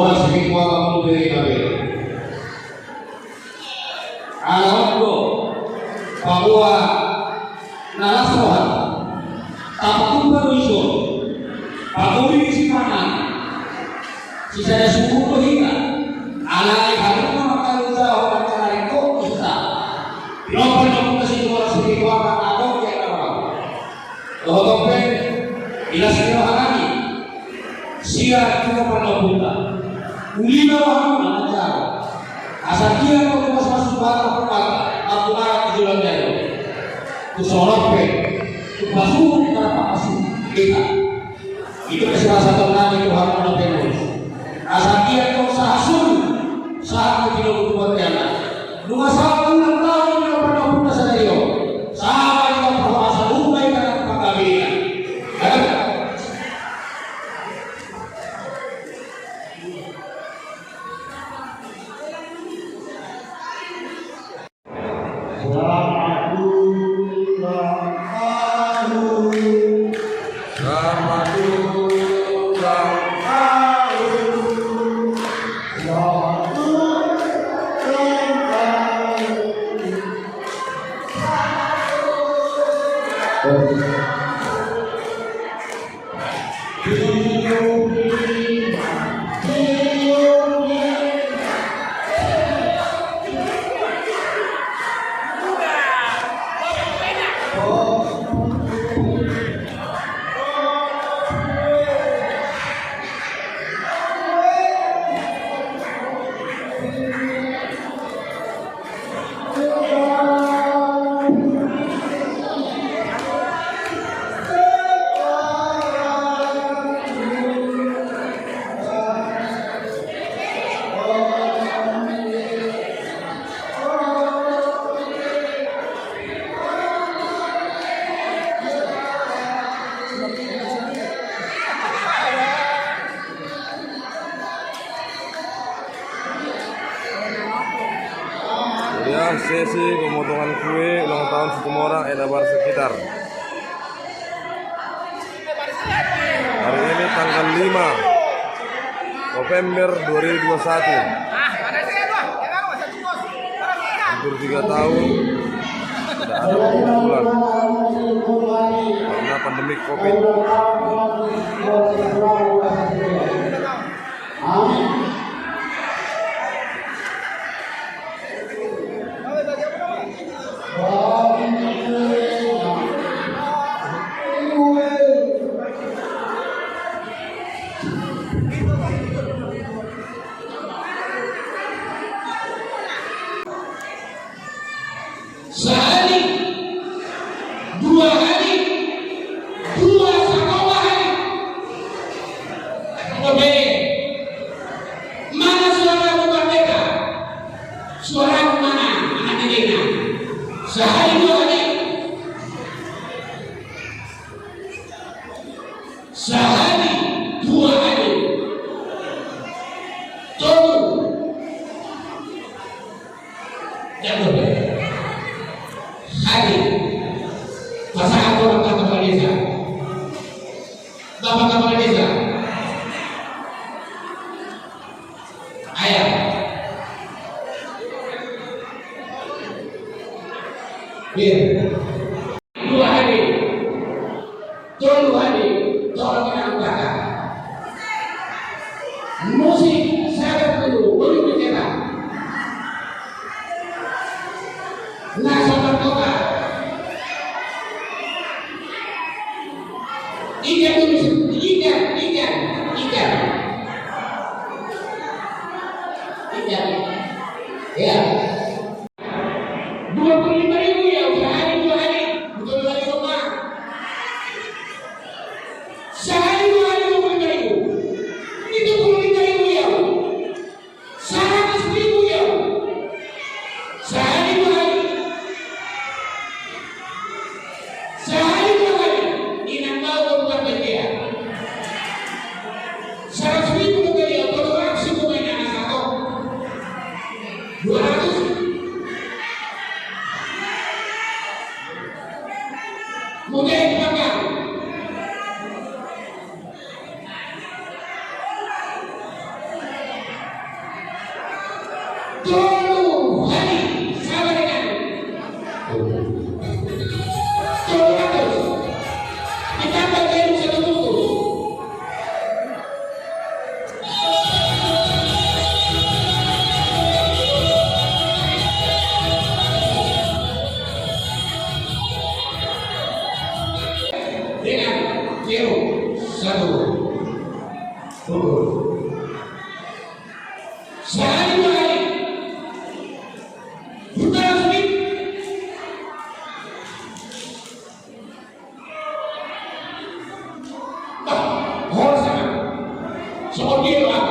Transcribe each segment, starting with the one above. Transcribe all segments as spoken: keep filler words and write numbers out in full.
Horas ni Tuhan, mauliate ma. Ala on do paboa na las roha, tapatupa do ison, patuduhon sipanganon. Sisada sumur do hita, alai hamu ma mangkaluaruhon angka na ringkot tu hita. Pinompar ni ompunta Situmorang Sitiopat, angka na ro. Dohot pe, di las ni roha nami sian pinompar ni ompunta. Uli ma rohamuna manjalo, asa anggiat tong mamasu-masu Tuhanta Debata, martumanak di joloan ni ari on. Tung songon on pe, tung pasuhut ni na pangasuhon hita. Ito pe sipasupasu nami tu hamuna pe, asa anggiat tong sahat solu, sahat tu tinogu tu bontean. Nunga sahat ulang tahun di pinompar ni ompunta sadari on, sahat ma di parhorasan, umbahen na panggabean. Selamat ulang tahun. Selamat ulang tahun. Selamat ulang tahun. Ya, sesi pemotongan kue ulang tahun Situmorang Ena Bar Sekitar. Hari ini tanggal lima November dua ribu dua puluh satu. Hampir tiga tahun tidak ada perkumpulan karena pandemi covid. Sahali, dua hali, dua sakola hali. Oke. Mana suara Bapak Pendeta? Suara mana? Mana gedenya? Sahali, dua hali. Sahali, dua hali. Tolu. Jago. Hadi. Pasahat tu Bapak Kepala Desa. Bapak Kepala Desa. Ayah. Biar. Dua hali. Tolu hali, tolong inang baka. Musik sabar dulu, boleh bicara. Nah, sabar kota. Ikan dulu, ikan, ikan, ikan. Ikan. Ya. Dua puluh lima ribu ya, sahali dua hali. Betul lagi, Bapak. Sahali dua hali dua puluh lima ribu. Itu dua puluh lima ribu ya. Seratus ribu ya. Sahali dua hali. Sahali dua hali. Inang bau, Bapak, dia. Seratus ribu kali ya, kalau orang sih bukan anak satu. Dua ratus. Tolu hali, sabar, inang. Tolu ratus. Ditambah jadi satu bungkus. Dengan Tio satu bungkus. Sahali dua hali. Buta sulit. Bah, horas, inang. Songon dia do, inang.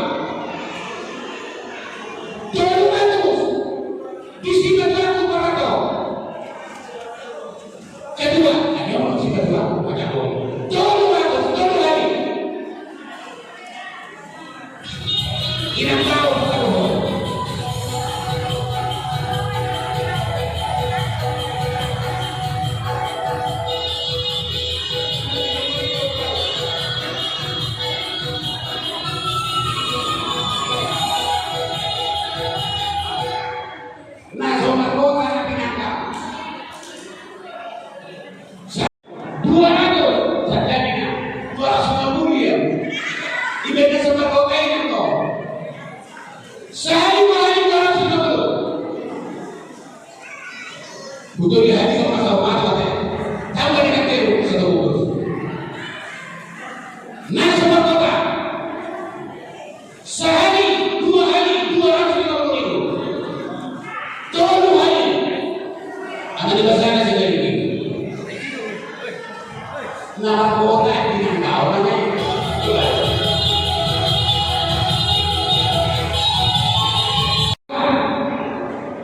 Tolu ratus. Di sini aku parato. Kedua, ayo, si kedua, macam apa? Tolu ratus, tolu hali. Inang tahu, tahu. Na so margota na pinangka. Dua ratus, sadari na dua ratus lima puluh ya. Ibaen na so margota, inang, do. Sahali dua hali dua ratus lima puluh. Butuh di hati sama-sama mata, ya. Tambah dengan teru, satu bungkus. Na so margota. Sahali, dua hali, dua ratus lima puluh ribu. Tolu hali. Angka di basana si dari ini. Na margota di nang kau, na.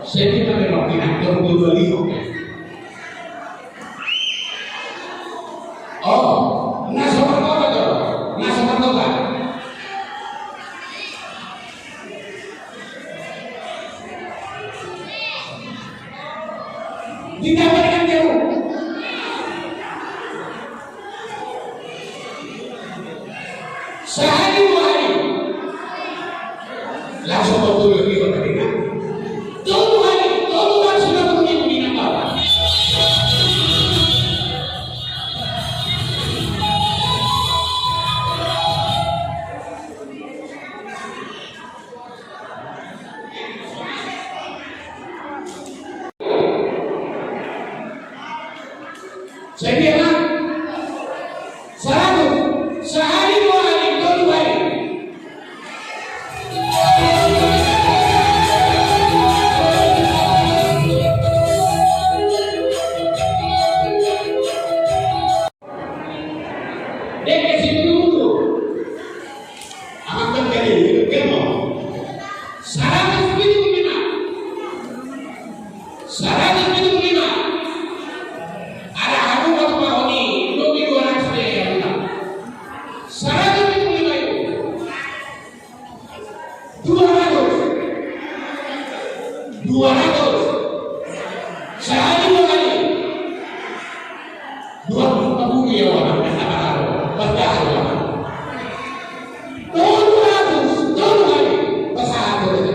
Sedi na memang pinang tolu puluh dua ribu. Oh, na so margota do, na so margota. Ditambah dengan teru. Sahali dua hali. Langsung kau tulis di kota dengan. Tolu hali, tolu hali sudah bunyi, bunyi nang bawah. Sahali, sahali dua hali, tolu hali. Dengke situtu. Amak dengke ni, dengke mo. Saratus pitu pulu lima. Saratus pitu pulu lima. Ada aku waktu mahoni, lebih dua ratus ya, ya. Saratus pitu pulu lima itu. Dua ratus. Dua ratus. Sahali dua hali. Dua ratus lima puluh ya, Wan. Pas dah, Wan. Tolu ratus, tolu hali. Pas sahali.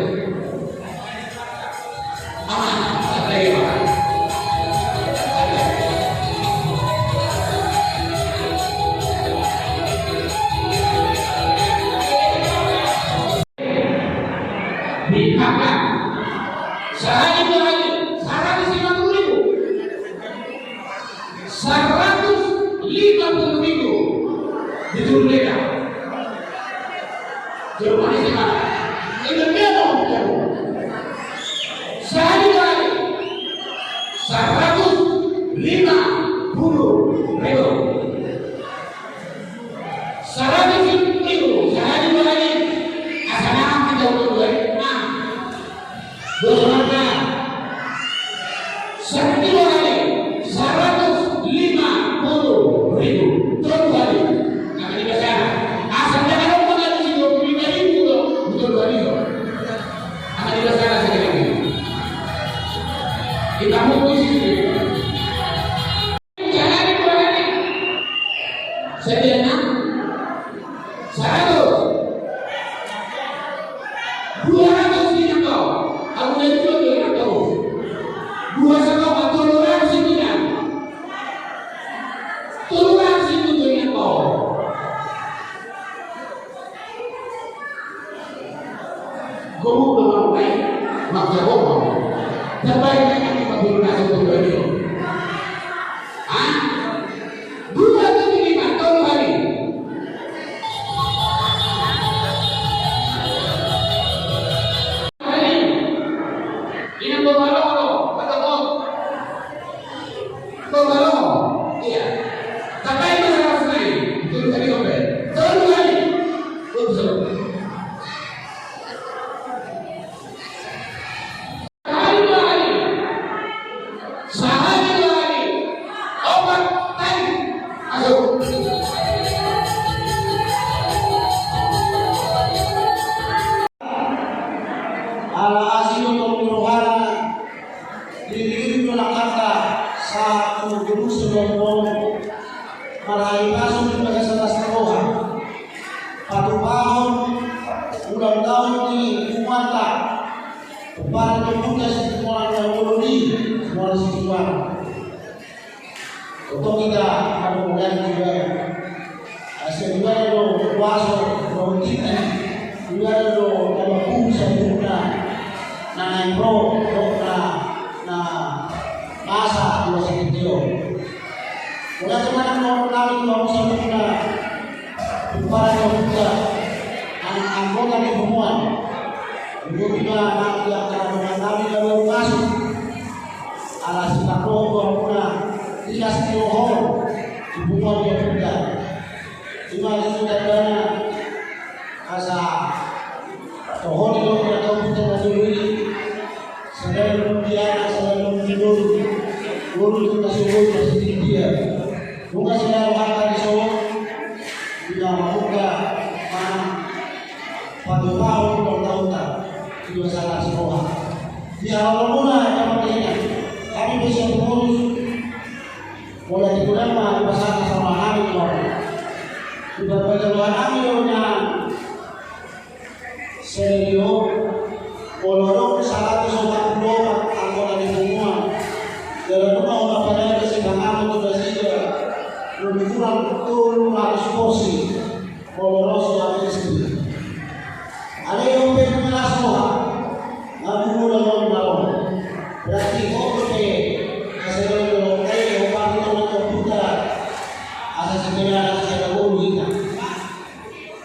Ah, santai, Wan. Di K K. Sahali dua hali, saratus lima pulu ribu. Saratus lima pulu ribu. Di Juruleda. Jurumani si mana? Ini dia mau. Sahali dua hali, saratus lima pulu ribu. Saratus lima pulu ribu, sahali dua hali. Asa na kita ulang dua hali. Nah. Dua hali. Sahali dua hali, saratus lima pulu ribu. Tolu hali. Nah, ini bahasa. Aku na itu lagi na tolu. Dua sama apa tolu orang sini kan? Tolu orang sini tuh yang kau. Gomu belum mulai. Maksa gomu. Sampai dengan lima puluh nasib pun berdiri. Hah? Dua tujuh lima, tolu hari. Hari. Ini bawa lo, kata Bob. Bawa lo. Iya. Sampai mana harus naik? Tolu hari, oke. Tolu hari. Betul. Sahali dua hali. Sahali dua hali. Opat hali. Masuk. Ala asi do tong rohana, diri-diri do langkanta, sahat tu guru sebelum marhahipasu di bagasan las ni roha. Patupahon ulang tahun ni punguanta. Baru kemudian si orang yang melodi, orang si tuan. Untuk kita mengulangi juga. Hasil juga itu kuasa, roti, juga itu nama pun sempurna. Nah, yang pro, pro, nah, nah, masa dua satu kilo. Ulang tahun kami mau sempurna. Para pemuda, anak anggota di punguan, dua puluh lima anak yang telah mengalami dalam masuk. Ala sipak roh dua puluh lima, tiga setengah roh di punguan dia pemuda. Lima itu tandanya asa roh di luar atau kita masuk ini. Selalu dia, selalu tidur. Guru tu masuk, masuk dia. Bukan selalu hata di Solo. Tidak mambuka mana. Patupahon ulang tahun ta. Tidak salah semua. Di awal mula yang pentingnya, kami bisa mengurus. Mulai di gudang mah, pasal sama kami, Bang. Tidak berkeluar kami, Bang. Senior, kolorong saratus opat puluh opat anggota di punguan. Dalam rumah orang pada ada si Bang Amo tu Brasilia, lebih kurang tolu ratus porsi, kolorong suami istri. Ada yang pengen ngelas roha, ngaku mula mau mau. Berarti kau ke, kasih lo, eh, obat itu mau terbuka. Asa sebenarnya saya tahu kita.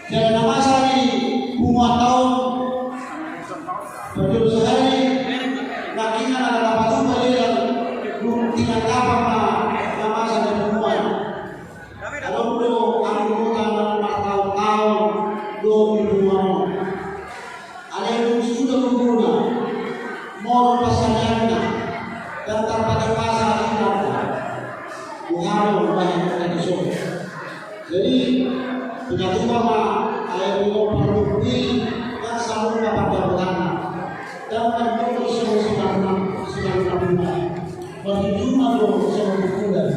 Jadi nama saya di bunga tahun. Betul sekali. Nakinan ada apa tuh, Pak, dia? Belum tinggal kapan, Pak? Nama saya di bunga. Kalau belum, aku mau tambah lima tahun-tahun, dua puluh lima. Alai dung suda guruna, molo pasareanna, dan tarpatapasa akhirna, Tuhan membayar kita di surga. Jadi, penyatuan ma, ayat lima puluh ini, kan selalu dapat jabatanna. Dan kan dulu semua sedang, sedang. Marhujungan do songon bulan.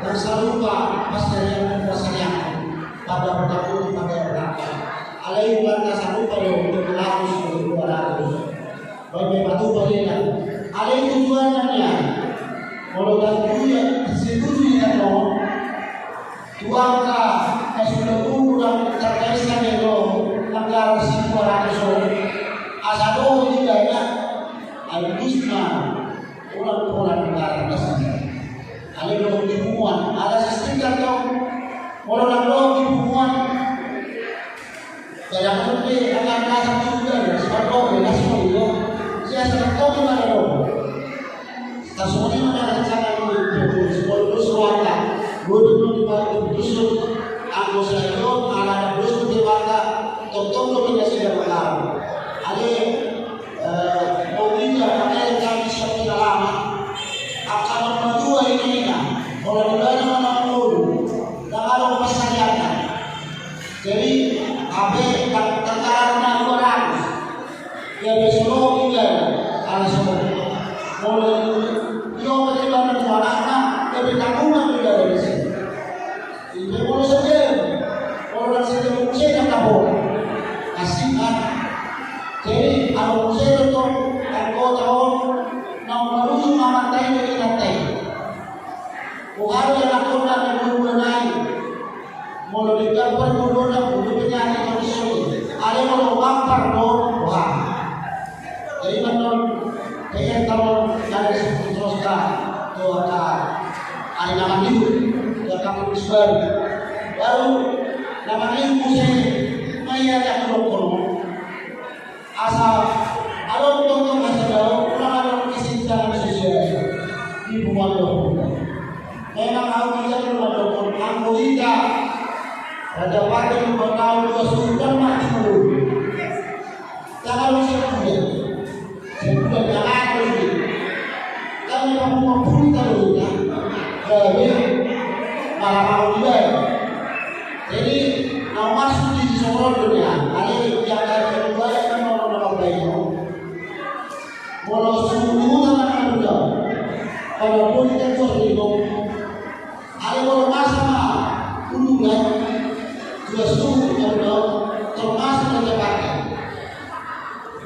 Nang sarupa pasarean, pasarean pada bertakun pada bertakun. Alai pada sarupa do untuk melaku sebagai dua ratus. Bagi batu balena. Alai tujuannya. Kalau tak tujuan, setuju ya, no. Tuangka, na sudah umur dan terkesa melo, negara si dua ratus. Asa do di daya, alusna. Ulang-ulang negara nasida. Alai dohot di punguan, ala sistem kan tong. Molo nang dohot di punguan. Saya ngerti, akan rasa juga, ya, sebab dohot, ya, nasi mau itu. Saya sangat tahu di mana dohot. Tasoni mana rencana ini, sepuluh, terus warga. Dua puluh di bawah, terus, anggo saya itu, ala ada terus di warga, tong-tong lo kita sudah mengarang. Alai, Eh, mobilnya pakai kami siap kita lama. Angka nomor dua ini, ini. Kalau di mana mana dulu, dah kalau pas saja. Jadi, H P tak tertarik nak dua ratus. Ya, besok juga, kalau semua. Kalau itu, dia mau di mana mana, tapi tak pulang juga dari sini. Ipe molo sadia, molo nang sadia muse na tabo. Asing kan. Jadi, kalau muse na tong, Naung marujung amanta i dohot inanta i. Boha do anakkonna na dua-dua nai? Molo di gambar dua-dua na, molo penyakit kondisi. Alai molo mampar do, boha? Jadi, molo pengen tahu dari segi sosial, tu angka ari na mangihut, tu angka pengurus baru. Baru na mangihut muse, ma ia na hudokkon. Asa adong tongtong asa dao, unang adong kesenjangan sosial di punguan Lombok. Memang ahu bisa dulu mandokkon, anggo hita Raja Pate, Lumban Ahu, Dua Suhu, dang mati dulu. Jangan lu sebulan. Sebulan jangan lu. Kan memang mau pun tahu ya. Gabe malah mau dibayar. Jadi, na maksud di soronan do nian, alai yang dari keluarga kan orang dapat bayar. Molo suhu di huta mana ada. Kalau politik itu harus dibawa. Alai molo masa ma udulan, Dua Suhu ada, termasuk Raja Pate.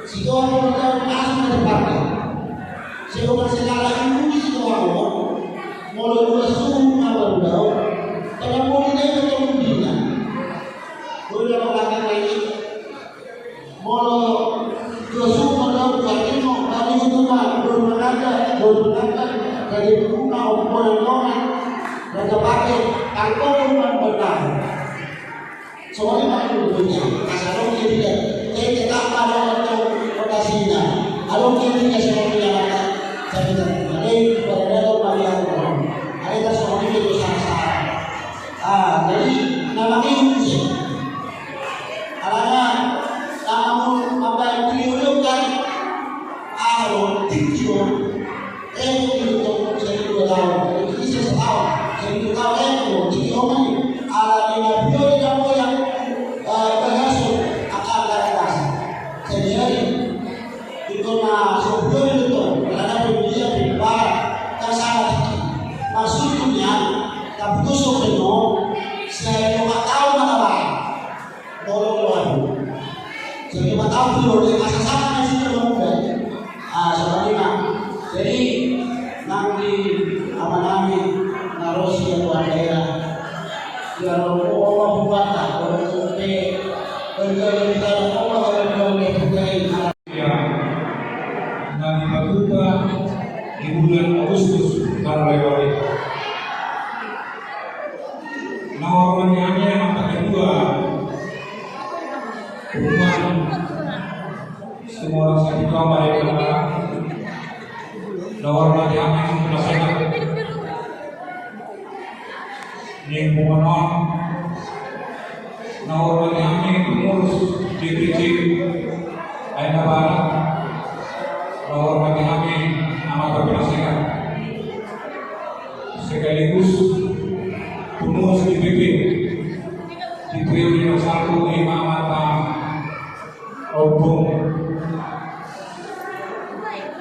Sitoa molo tahu masuk ke depan. Sehingga segala ilmu di situ, molo Dua Suhu na baru dao, pada molo na itu tongkudina. Boleh dapat makan lagi. Molo Dua Suhu na dao, berarti mau balik itu mah, baru menanda, baru menanda, dari rumah, ompong, ompong, Raja Pate, tangkap rumah, benar. Songon i ma i do, asa adong jadi kan. Jadi tetap adong tu kota Sina. Adong jadi kan songon i ma. Jadi kan, jadi pada dalam malihat orang. Ada tak songon i do sama-sama. Ah, jadi nama ini sih. Alana, nama mau apa yang beliau kan? Ah, lo, tinggi lo. Eh, itu jadi dua tahun. Itu bisa setahun. Jadi dua tahun, eh, itu jadi orang ini. Ala ni na biar dia mau yang, eh, berhasil akan dari atas. Jadi, hari itu na sebulan itu, karena dia berubah, kan sangat tinggi. Maksudnya, tapi itu sebenarnya, saya cuma tahu mana lain. Tolong doaku. Jadi, empat tahun dulu, dia kasih sama di situ, mau enggak? Ah, sama lima. Jadi, nanti, apa namanya, naruh si yang luar daerah. Ya, Allah, Allah, Allah, Allah, Ya, na dipatupa di bulan Agustus, na lewat. Na hormati hami amanta ketua, Tuan Sumorang Saputra Mareka, na hormati hami amanta penasehat. Ni punguan on, na hormati hami pengurus D P C Aek Nabarat, na hormati hami amanta penasehat, sekaligus pengurus D P P di periode nomor satu, ima amanta Ompung,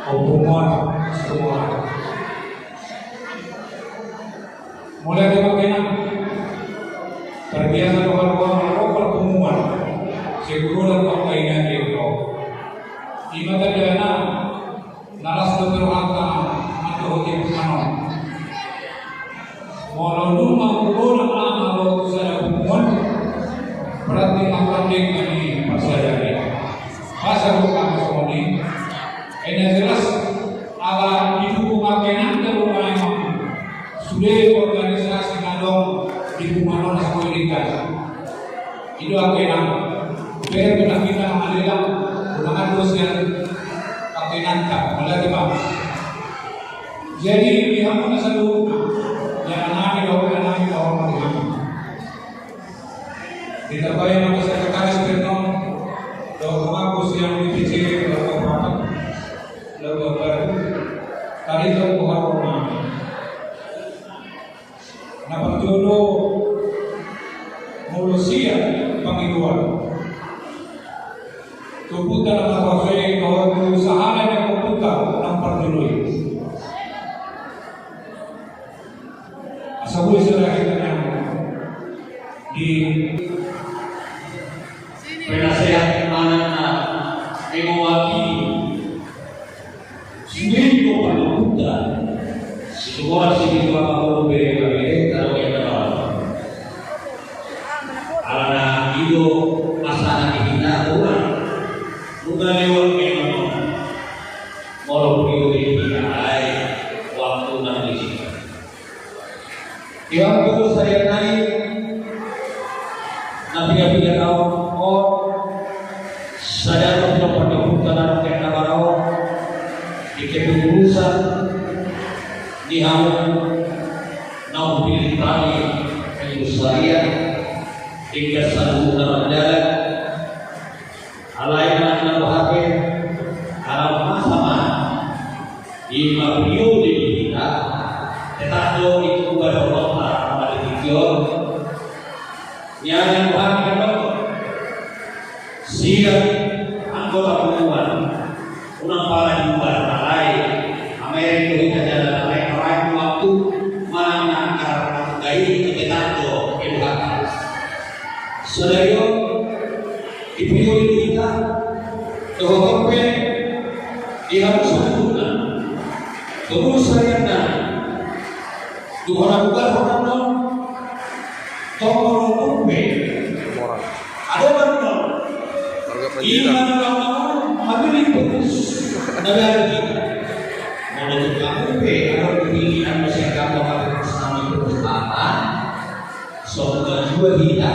Ompung Muar, Sumorang. Mulai dari pangkenan, terbiasa dohot-dohot melakukan pertemuan, seguru dan pangkainan di Eko. Ima tadi anak, na las dope rohanta, mantap hoti punguan on. Molo nunga hubona ama ro tu sada punguan, berarti ma pande hami parsajari. Masa bukan songon i? Ena jelas, ala didukung angka inanta do memang sude organisasi na adong di punguan on asa boi denggan. I do angka inang. Bere pina-pina mangalelang, unang adong sian angka inanta, mauliate ma. Jadi, di hamu na saluhutna, inanami dohot inanami dohot di hami. Ditambai ma sekretaris pleno, dohot hamu sian D P C, dohot hamu, dohot baru, tadi dohot hamu. Na parjolo molo sian pangidoan. Komputer na marhasoi dohot tu sahana ni komputer na parjolo i. Asa boi serahi tanya di penasehat manang na Minggu panukuta, situboras situa pamupe bere taro yang dalam. Alana ido masana di hita orang. Bukan lewat memang. Molo priode hita ai waktu nang di sini. Iam tu saya nai na pia-pia taon on. Sadari on pinompar ni ompunta na dengke na maraon di kepengurusan ni hamu na umpilin tali pengurus harian tingkat satu na mardalan. Alai manang na boha pe, ala masa ma i ma priode di hita, tetap do i tu ubar hormata ma di tingki on. Nian boha pe kan do sian anggota punguan. Unang pala diubar alai ameren do hita jala alai parai waktu manang na angkar angka i tetap do i boha pe. Sadari on di priode di hita dohot pe di hamu saluhutna. Pengurus harian na dung hona buka hona non tong molo pe adopan non. Ima na mangawali pengurus na baru. Molo tu hamu pe adong di tingki na masih kamu pengurus nami pengurus apa. Songon dua hita,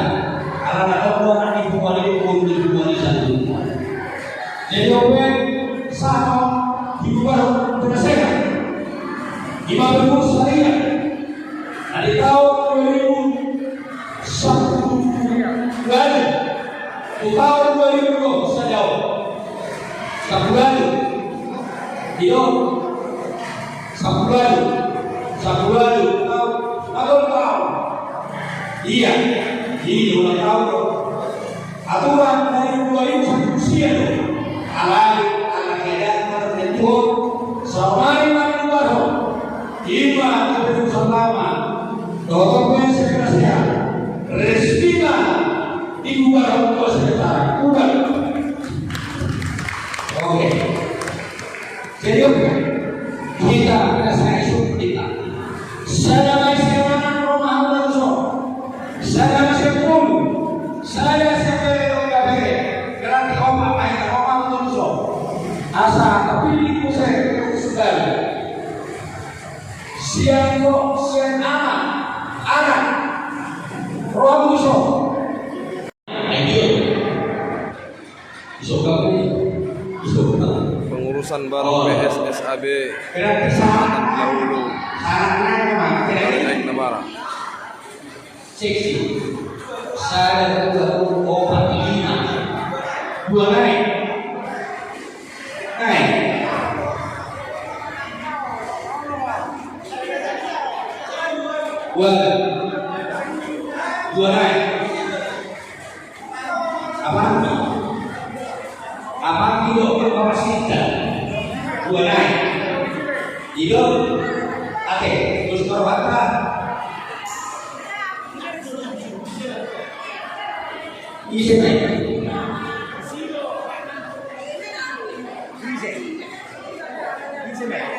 ala na tong do anak ni punguan i, punguan i, punguan i satu punguan. Jadi on pe sahat di punguan penasehat. Ima pengurus harian na di taon dua ribu sampulu ualu tu taon dua ribu dua pulu sada on. Sampulu ualu. Iyo. Sampulu ualu, sampulu ualu taon, taon, taon. Ia, i ulang taon do. Aturan dari dua ribu sampulu sia do. Alai, ala keadaan na tertentu on, saonari ma dibubarhon. Ima keputusan lama. Dohot pe sekda sehat. Resmi ma dibubarhon dua sementara. Bubar. Oke. Jadi, oke. Hita, hita sada ma i sian anak ro ma hamu tuson. Sada ma i sian boru. Sada sian bere dohot bere. Berarti opat ma hita ro ma hamu tuson. Asa tapillit muse pengurus baru. Sian do, sian anak, anak. Ro ma hamu tuson. Ayo. Pengurusan baru P S S A B Kecamatan Dahulu. Naik Namara. Seksi. Sada, dua, opat, lima. Dua naik. Naik. Dua. Dua naik. Apaan? Apaan? Dua, dua, dua, dua, dua. Dua naik. Dua. Ate, terus korban apa? Ise naik. Ise. Ise naik.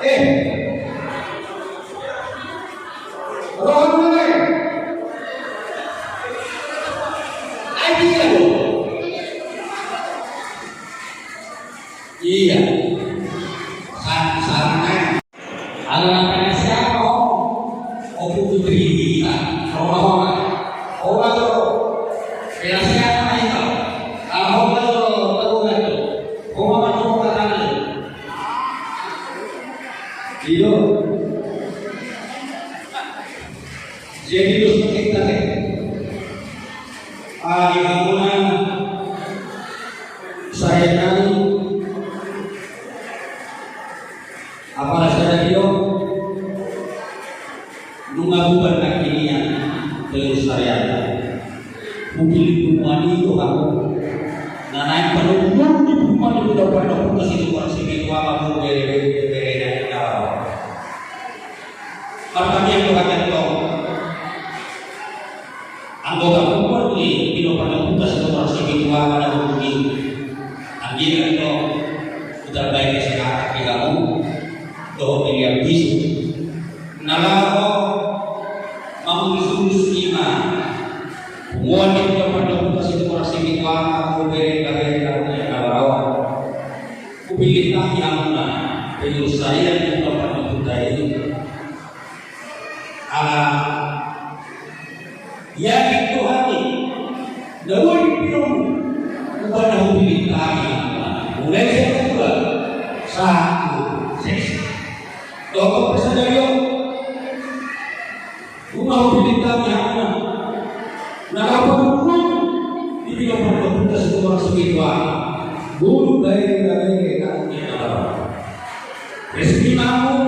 Eh. Rohana. Ai dia do. Iya. Sa-, sarana. Ala na pernah siapa, oh? Ompu Putri Dita, Roma Roma. Oma to. Pernah siapa itu? Kamu to, tahu nggak tuh? Oma kan mau ke sana. Iyo. Jadi terus kita deh. Ah, di bangunan saya tahu. Apala sada dia, nunga bubar nangkiningan, pelestarian. Mungkin di punguan i do hamu. Na naeng panungkun di punguan i do, panungkun na situ, orang sini, tua, kamu, bere, bere, bere, bere, bere. Martangiang do hami antong. Anggota punguan i, di punguan i do, orang sini, tua, kamu, dohot di ambis na laho mangurus-urus ima punguan ni Pinompar ni Ompunta Situmorang Sipitu Ama, bere-bere, na laho hupilintahi hamuna pengurus harian ni Pinompar ni Ompunta i. Ala ia di Tuhan i na boi di pinomu, umbahen na hupilintahi hamuna. Mulai sian satua sahat tu sesa. Tongtong pe sadari on, nunga hupilintahi hamuna na laho paduruhon di Pinompar ni Ompunta Situmorang Sipitu Ama, guru, bere-bere, na laho. Resmi ma hamu,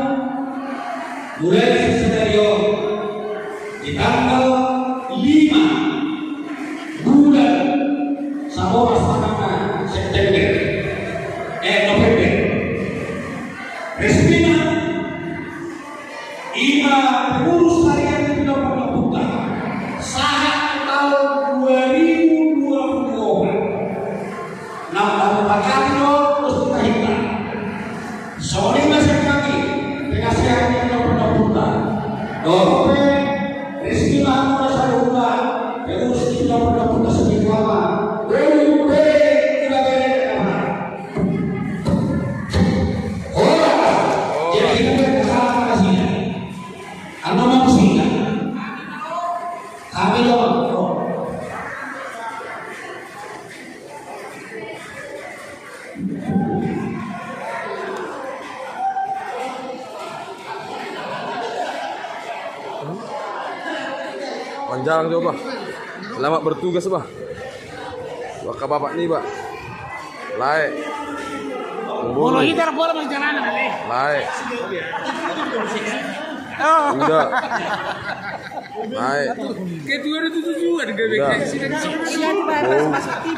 mulai sian sadari on, di tanggal lima bulan sabolas sanga September, eh, November. Resmi ma hamu, ima pengurus harian di Pinompar ni Ompunta sahat tu taon dua ribu dua puluh opat. Nang tamu pakati do dos tu tahinta. Songon i ma sian hami, penasehat ni Pinompar ni Ompunta. Dohot pe, resmi ma hamu na saluhutna pengurus ni Pinompar ni Ompunta Sipitu Ama. Bere-bere, bere-bere, bere-bere. Horas. Jadi kita berkesalahan di sini. Anu manusia. Kami doang. Manjalang jo, bah. Selamat bertugas, bah. Waka bapak ni, bah. Lae. Molo hita bola masih jalanan, ale. Lae. Oh. Udah. Naik. Ketua itu tujuan gawe. Udah. Siap, Pak. Bos. Masuk tim.